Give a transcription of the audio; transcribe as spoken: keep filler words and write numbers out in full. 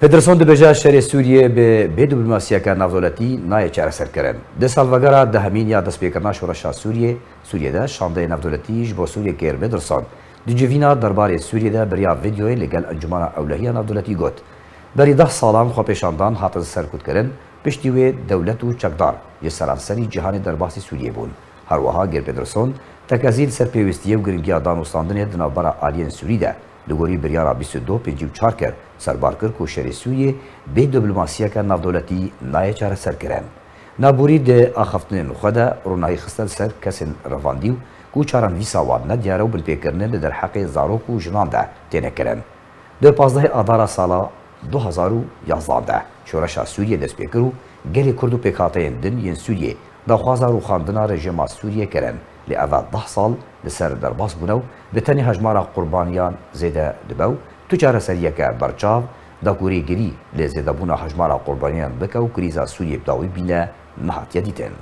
Pederson dibêje, şerê Sûriyê bi bêdiplomasiyeke navdewletî nayê çareserkirin. Di salvegera dehemîn ya destpêkirina şoreşa Sûriyê, Sûriyê de şandeyê navdewletî ji bo Sûriyê kir. Pederson di civîna derbarê Sûriyê de bi riya vîdeoyê li gel Encûmena Ewlehiya Navdewletî got, Berî deh salan xwepêşandan hatin serkûtkirin, piştî wê dewlet û çekdar ji seranserî cîhanê derbasî Sûriyê bûn. Her wiha Geir Pederson tekezî li ser pêwîstiyê û giringiya danûstandinê di navbera aliyên Sûrî de, li gorî biryara bîst û du pêncî û çar kir, serbar kir ku şerê Sûriyê bê diplomasiyeke navdewletî nayê çareserkirin. Naborî di axaftinên xwe de ronahî xiste li ser kesên revandî û ku çarenivîsa wan nediyar e û binpêkirinên li derheqê zarok û jinan de têne kirin. Di pazdehê Adara sala du hezar û yazdan de şoreşa Sûriyê dest pê kir û gelê Kurd û pêkhateyên din yên Sûriyê daxwaza rûxandina rejîma Sûriyê kirin, lê ev deh sal li ser derbas bûne û bi tenê hejmara qurbaniyan zêde dibe û tu çareseriyeke berçav da ku rêgirî li zêdebûna hejmara qurbaniyan bike û krîza Sûriyê bi dawî bîne, nehatiye dîtin.